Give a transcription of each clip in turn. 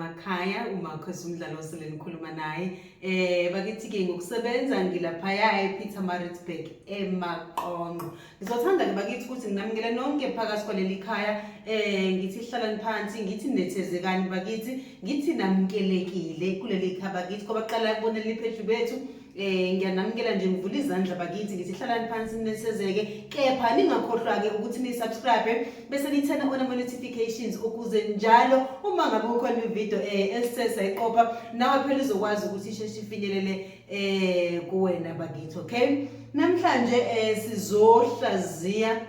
emakhaya uMarcus umdlalo osele nikhuluma naye. Bakithi ke ngokusebenza ngilaphaya ePietermaritzburg eMaqonqo. Ngizothanda ke bakithi ukuthi nginamukele nonke phakathi kwaleli khaya. Ngithi hlalani phansi, ngithi nethezekani bakithi, ngithi namukelekile kuleli khaya bakithi kwabaqala kubona leli bethu. Ngiyanamukela nje ngivula izandla bakithi ngithi hlalani phansi nethezeke kepha ningakhohlwa ke ukuthi ni subscribe bese nithena on ama notifications ukuze njalo uma ngabe kukhona ivideo esithe sayiqopha nawe phela uzokwazi ukuthi isheshe ifinyelele kuwena bakithi. Okay, namhlanje sizohlaziya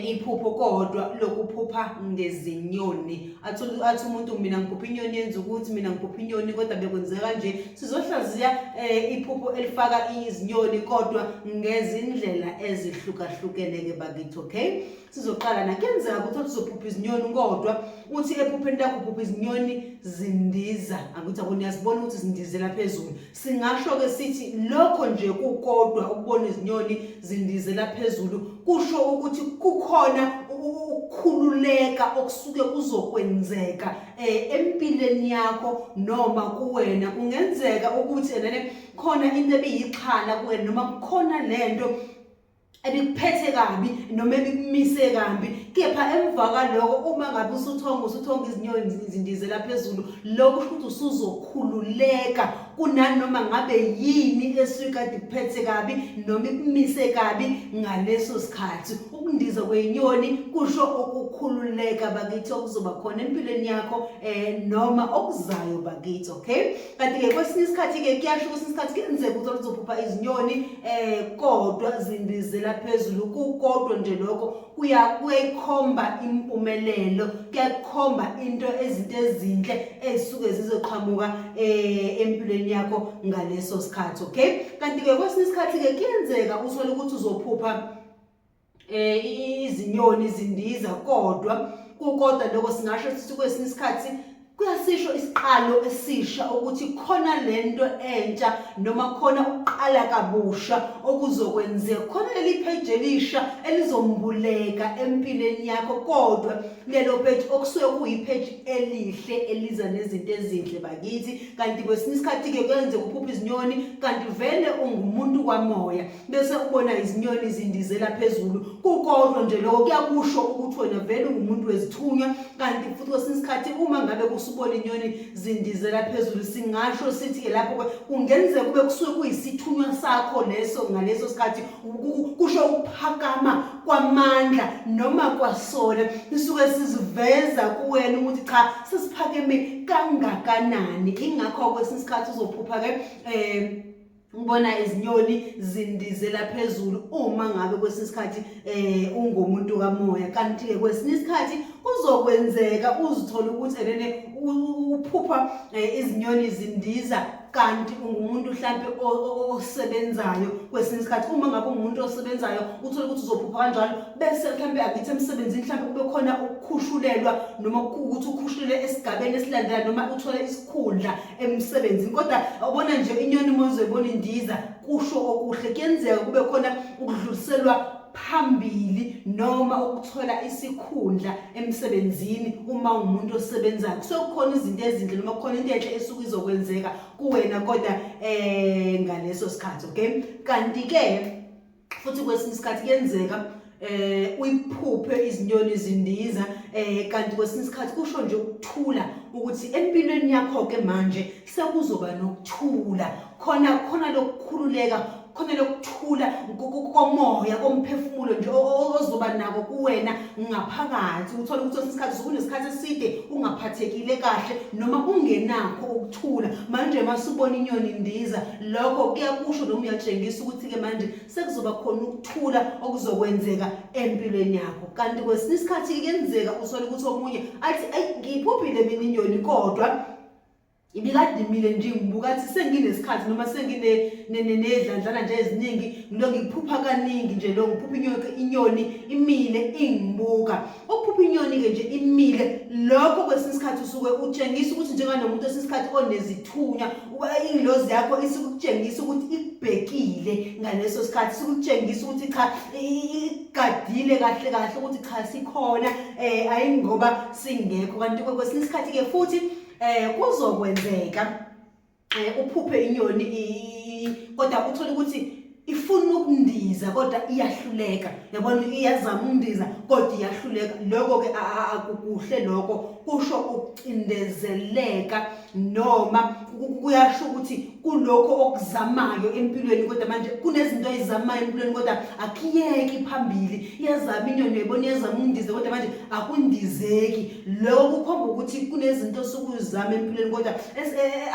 iphupho kodwa lokuphupha ngezinyoni. Athi umuntu mina ngiphupha inyoni yenza ukuthi, mina ngiphupha inyoni kodwa bekwenzeka kanje. Sizohlaziya iphupho elifaka izinyoni kodwa ngezindlela ezihlukahlukene ke bakithi. Okay, sizoqala na kuyenzeka ukuthi uzophupha izinyoni kodwa uthi ephupheni lakho uphupha izinyoni zindiza, akuthi akuni uyazibona ukuthi zindizela phezulu. Singasho ke sithi lokho nje kukodwa ukubona izinyoni zindizela phezulu kusho ukuthi kukhona ukukhululeka okusuke kuzokwenzeka empilweni yakho noma kuwena. Kungenzeka ukuthi enene khona into ebiyixhala kuwena noma kukhona lento ebikuphethe kabi noma ebikumise kambi, kepha emva kwaloko uma ngabe usuthonga izinyoni zindizela phezulu, lokho kusho ukuthi usuzokhululeka kunanoma ngabe yini esuke kade ikuphethe kabi noma ikumise kabi ngaleso sikhathi. Ukundiza kweyinyoni kusho ukukhululeka bakithi okuzoba khona empilweni yakho noma okuzayo bakithi. Okay, kanti-ke kwesinye isikhathi-ke kuyasho kwesinye isikhathi kuyenzeka ukuthi uzophupha izinyoni kodwa zindizela phezulu. Kukodwa nje lokho kuyayikhomba impumelelo, kuyakukhomba into ezinto ezinhle ezisuke zizoqhamuka empilweni yakho ngaleso sikhathi. Okay, kanti-ke kwesinye isikhathi-ke kuyenzeka uthole ukuthi uzophupha izinyoni zindiza kodwa kukodwa lokho singasho sithi kwesinye isikhathi kuyasisho isiqalo esisha ukuthi khona lento entsha noma khona ukuqala kabusha okuzokwenzeka, khona leli page elisha elizombuleka empilweni yakho, kodwa lelo page okusuke kuyipage elihle eliza nezinto ezinhle bakithi. Kanti kwesinye isikhathi-ke kuyenzeka uphupha izinyoni kanti vele ungumuntu kwamoya bese ubona izinyoni zindizela phezulu, kukodwa nje lokho kuyakusho ukuthi wena vele ungumuntu wezithunywa. Kanti futhi kwesinye isikhathi uma ngabe kusubona inyoni zindizela phezulu, singasho sithi-ke lapho kungenzeka kube kusuke kuyisithunywa sakho leso ngaleso sikhathi, kusho ukuphakama kwamandla noma kwasona sisuke siziveza kuwena ukuthi cha sesiphakeme kangakanani. Ingakho kwesinye isikhathi uzophupha-ke ubona izinyoni zindizela phezulu uma ngabe kwesinye isikhathi ungumuntu kamoya. Kanti-ke kwesinye isikhathi kuzokwenzeka uzithole ukuthi enene uphupha izinyoni zindiza kanti ungumuntu mhlampe osebenzayo. Kwesinye isikhathi uma ngabe ungumuntu osebenzayo uthole ukuthi uzophupha kanjalo, bese mhlampe angithi emsebenzini mhlampe kube khona ukukhushulelwa noma ukuthi ukhushulelwe esigabeni esilandelayo noma uthole isikhundla emsebenzini. Kodwa ubona nje inyoni uma uzoyibona indiza kusho okuhle, kuyenzeka kube khona ukudluliselwa phambili noma ukuthola isikhundla emsebenzini uma ungumuntu osebenzayo. Kusuke kukhona izinto ezinhle noma kukhona into enhle esuke izokwenzeka kuwena kodwa ngaleso sikhathi. Okay, kanti-ke futhi kwesinye isikhathi kuyenzeka uyiphuphe izinyoni zindiza kanti kwesinye isikhathi kusho nje ukuthula ukuthi empilweni yakho ke manje sekuzoba nokuthula, khona lokukhululeka, khona lokuthula komoya komphefumulo nje ozoba nako kuwena ngaphakathi. Uthole ukuthi kwesinye isikhathi usukunesikhathi eside ungaphathekile kahle noma ungenakho ukuthula, manje masubona inyoni indiza lokho kuyakusho noma uyatshengisa ukuthi-ke manje sekuzoba khona ukuthula okuzokwenzeka empilweni yakho. Kanti kwesinye isikhathi kuyenzeka uthole ukuthi omunye athi ayi ngiyiphuphile mina inyoni kodwa ibikade imile nje ngibuka athi senginesikhathi noma senginedlandlana nje eziningi lo ngiphupha kaningi nje lo ngiphupha inyoni imile ingibuka. Ukuphupha inyoni-ke nje imile lokho kwesinye isikhathi usuke utshengisa ukuthi njenganomuntu kwesinye isikhathi onezithunywa, ingilozi yakho isukutshengisa ukuthi ikubhekile ngaleso sikhathi, isukutshengisa ukuthi cha igadile kahle kahle ukuthi cha sikhona ayingoba singekho. Kanti kwesinye isikhathi-ke futhi Kuzokwenzeka uphuphe inyoni kodwa uthole ukuthi ifuna ukundiza kodwa iyahluleka. Yabona, iyazama ukundiza kodwa iyahluleka. Lokho ke akukuhle, lokho kusho ukucindezeleka noma kuyasho ukuthi kulokho okuzamayo empilweni, kodwa manje kunezinto oyizamayo empilweni kodwa akuyeki phambili. Iyazama inyoni, uyayibona, iyazama ukundiza kodwa manje akundizeki. Lokho kukhomba ukuthi kunezinto osuke uzama empilweni kodwa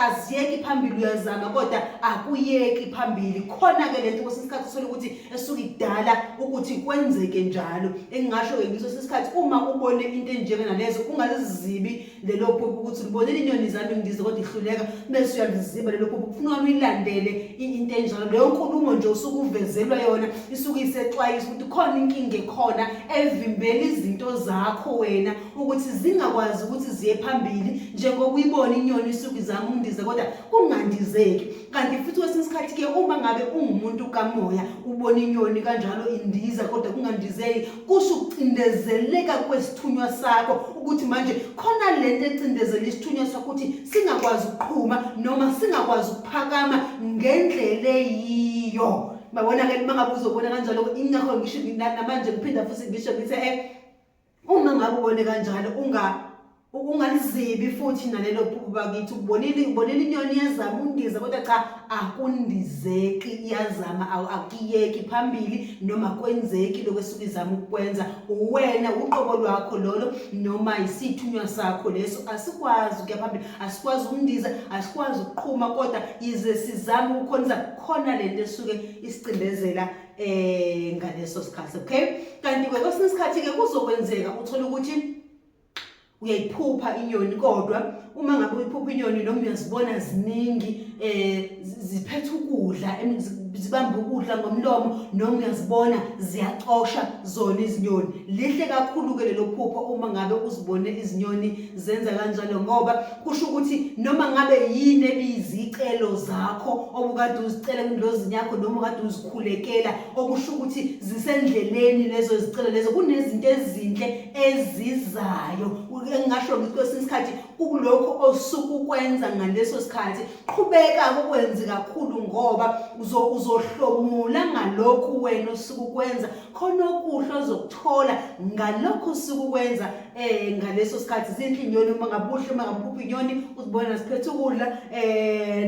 aziyeki phambili, uyazama kodwa akuyeki phambili. Khona-ke lento kwesinye isikhathi uthole ukuthi esuke idala ukuthi kwenzeke njalo. Engingasho-ke ngiso isikhathi, uma ubone into enjenganalezo, ungazizibi lelo phupho ukuthi ulibonile inyoni zami ngidize kodwa ihluleka, bese uyaliziba lelo phupho. Kufuneka uyilandele into enjalo. Leyo nkulumo nje usuke uvezelwa yona isuke isexwayisa ukuthi khona inkinga ekhona evimbela izinto zakho wena ukuthi zingakwazi ukuthi ziye phambili, njengoba uyibona inyoni isuke izama ukundiza kodwa kungandizeki. Kanti futhi kwesinye isikhathi ke, uma ngabe ungumuntu kamoya, ubona inyoni kanjalo indiza kodwa kungandizeki, kusho ukucindezeleka kwesithunywa sakho, ukuthi manje khona lento ecindezela isithunywa sakho ukuthi singakwazi ukuqhuma noma singakwazi ukuphakama ngendlela eyiyo. Babona-ke, uma ngabe uzobona kanjalo, ingakho ngisho namanje ngiphinda futhi ngisho ngithi uma ngabe ubone kanjalo, ungalizibi futhi nalelo phupho bakithi. Ubonile inyoni iyazama ukundiza kodwa cha, akundizeki, iyazama akuyeki phambili noma kwenzeki lokho esuke izama ukukwenza. Uwena uqobo lwakho lolo noma isithunywa sakho leso, asikwazi ukuya phambili, asikwazi ukundiza, asikwazi ukuqhuma, kodwa yize sizama ukukhonisa khona lento esuke isicindezela ngaleso sikhathi. Okay, kanti kwesinye isikhathi ke kuzokwenzeka uthole ukuthi uyayiphupha inyoni, kodwa uma ngabe uyiphupha inyoni noma uyazibona ziningi, ziphethe ukudla, zibamba ukudla ngomlomo, noma uyazibona ziyacosha zona izinyoni. Lihle kakhulu ke lelo phupho uma ngabe uzibone izinyoni zenza kanjalo, ngoba kusho ukuthi noma ngabe yini ebizicelo zakho obukade uzicela kwindlozini yakho noma ukade uzikhulekela, okusho ukuthi zisendleleni lezo zicelo lezo, kunezinto ezinhle ezizayo. Engingasho ngithi kwesinye isikhathi kulokhu osuke ukwenza ngaleso sikhathi, qhubeka kukwenze kakhulu, ngoba uzohlomula ngalokhu wena osuke ukwenza. Khona okuhle ozokuthola ngalokhu osuke ukwenza ngaleso sikhathi. Zinhle inyoni uma ngabe uhle, uma ngabe uphupha inyoni uzibona ziphethe ukudla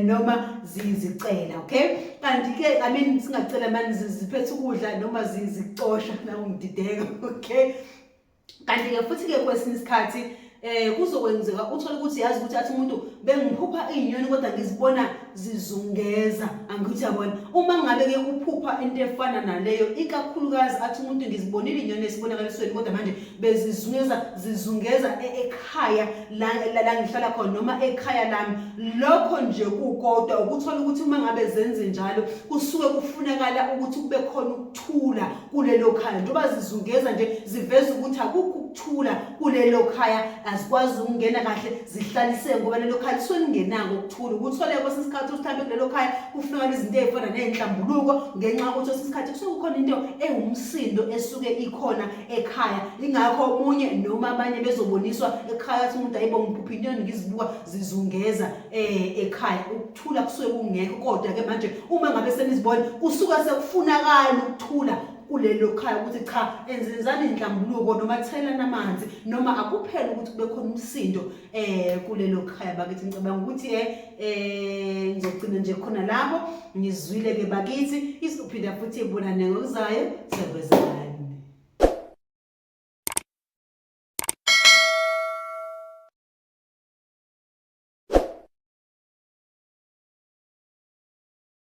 noma zicela. Okay, kanti ke, I mean, singacela mani, ziphethe ukudla noma zicosha, nakungidideka. Okay, kanti ke futhi ke kwesinye isikhathi kuzokwenzeka uthole ukuthi, yazi ukuthi athi umuntu bengiphupha izinyoni kodwa ngizibona zizungeza. Angithi yabona, uma ngabe ke uphupha into efana naleyo, ikakhulukazi athi umuntu ngizibonile izinyoni esibonakalisweni kodwa manje bezizungeza, zizungeza ekhaya la ngihlala khona noma ekhaya lami, lokho nje kukodwa ukuthola ukuthi uma ngabe zenze njalo kusuke kufunakala ukuthi kube khona ukuthula kulelo khaya. Njengoba zizungeza nje, ziveza ukuthi akukho ukuthula kulelo khaya, azikwazi ukungena kahle zihlaliseke ngoba lelo khaya lisuke lingenako ukuthula. Ukuthole kwesinye isikhathi ukuthi mhlawumbe kulelo khaya kufunakala izinto ey'fana ney'nhlambuluko, ngenxa yokuthi kwesinye isikhathi kusuke kukhona into ewumsindo esuke ikhona ekhaya. Ingakho omunye noma abanye bezoboniswa ekhaya, athi umuntu ayibo, ngiphupha inyoni ngizibuka zizungeza ekhaya. Ukuthula kusuke kungekho, kodwa ke manje uma ngabe senizibona kusuke sekufunakala ukuthula kulelo khaya, ukuthi cha, enzenzani inhlambuluko noma thelana amanzi noma akuphela ukuthi kube khona umsindo kulelo khaya bakithi. Ngicabanga ukuthi ngizogcina nje khona lapho. Ngizwile ke bakithi, izophinda futhi ibonane ngokuzayo. Siyabezana.